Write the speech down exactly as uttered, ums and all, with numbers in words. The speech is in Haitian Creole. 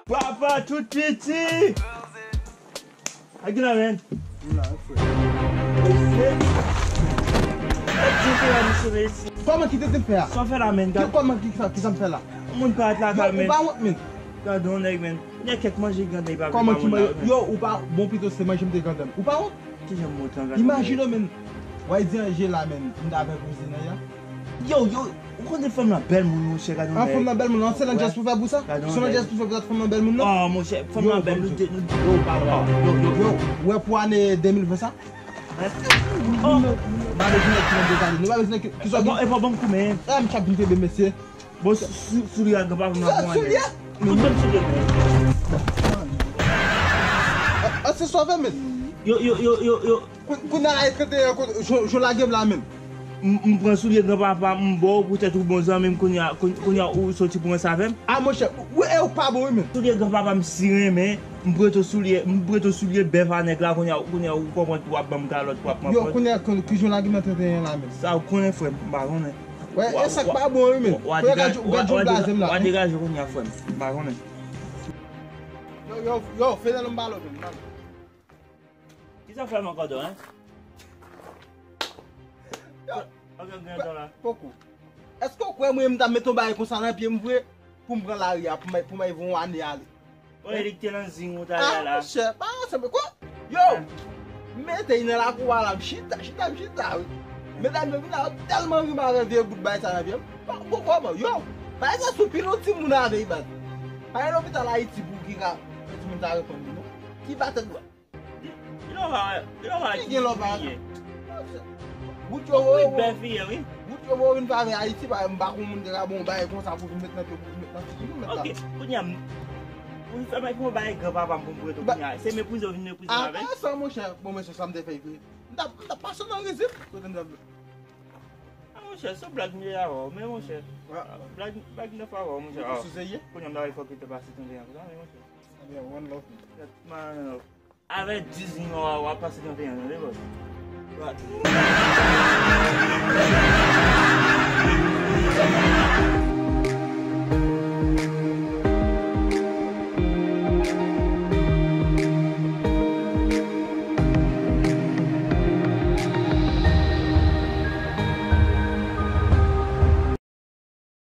Papa tout piti. Ak la men. M la, frè. Mesye. Mesye, se la, mesye, mesye. Kòman ki te te fè a? Sa w fè la, men? Ki, kòman ki sa, ki sa m fè la? Moun pa et la, men. Yo, ou pa wont, men. Gade yon nèg, men. Gen kèk manje grandan, li pa vle. Kòman ki manje? Yo, ou pa, bon, pito se manje m te grandan. Ou pa wont? Ki jan m wont lan, gade yon nèg. Imajine w, men. W a di anje la, men. M ta fè kouzin nan ya. Yo, yo, ou konnen fanm nan bèl moun, monchè, gade yon nèg. An, fanm nan bèl moun, an, se nan jazz pou fè pou sa? Se nan jazz pou fè pou sa, fanm nan bèl moun, non? Oh, monchè, fanm nan bèl, nou te, nou te, yo, pa lwa. Yo, yo, yo. Yo, wè pou ane de mil ven sa? Hein? Oh! Nou pa bezwen nèg ki nan detaye. Nou pa bezwen nèg ki, ki sòti. E pa bon kou, men. Ah, m t ap vin kenbe, mesye. Bon, sou, sou, soulye a granpapa m nan pou ane. Soulye? Tout bann soulye, men. Ah, ah, se sove, men. Yo, yo, yo, yo, yo. Kou-, kounye a la, e trannteyen, jou, jou lage m la menm. M, m pran soulye granpapa m, m ba w poutèt ou bon zanmi m, kounye a, koun-, kounye a ou soti pran sa avè m? Ah, monchè, wi, e ou pa bon, wi, menm. Soulye granpapa m si renmen, m prete w soulye, m prete w soulye bèf a nèg la, kounye a, kounye a ou konprann pou w ap ban m kalòt, pou w ap pran pòz. Yo, kounye a, ki jou lage m nan trannteyen la menm? Sa ou konnen, frè m, m pa konnen. Wè, e sa k pa bon, wi, menm. Kounye a, gad, gad, gad, blaze m la. W a degaje kounye a, frè m, m pa konnen. Yo, yo, yo, fè nan m pale w menm. Kisa w fè m ankò, Don, hein? Yo, ok, gen tan la. Poko. Èske w kwè mwen, m ta met yon bagay konsa nan pye m vre? Pou m pran lari a, pou m, pou m al voye yon ane ale. Bon, e li ki te nan zing ou t ale a la. Ah, monchè, pa ansanm, kwa? Yo! M mete y nan lakou a la, m chita, chita, m chita, wi. Medam yo vin la, yo tèlman ri m avè vye bout bagay sa nan pye m. Pa, bon, kòman? Yo! Bagay sa sou pil yon timoun avè y bat. Pa gen lopital Ayiti pou ki ka fè timoun sa reponn li, non. Ki batèt dwat. Li, li lòva, li lòva ki gen lòva. Wout yo voye, wi, bèl fi ye, wi. Wout yo voye vin pale Ayiti, pa m pa konn moun te ka bon bagay konsa pou vin met nan pye, pou vin met nan figi nou, mèt la. Ok, kounye a, m, ou fè m fè yon bagay granpapa m pou m prete w kounye a. Se meprize w vin meprize m avè l. Ah, pa sa, monchè. Bon, mesye, sa m te fè vre. M t ap, m t ap pase nan rizib, kote m t ap. Ah, monchè, se blag m ye avè w, men monchè. Blag, blag nèf avè w, monchè. Ou sou serye? Kounye a m ta wè fòk li te pase trannteyen konsa, men monchè. Ebyen, one love. One love. Avè dis zing w a, w ap pase trannteyen, tande, bòs?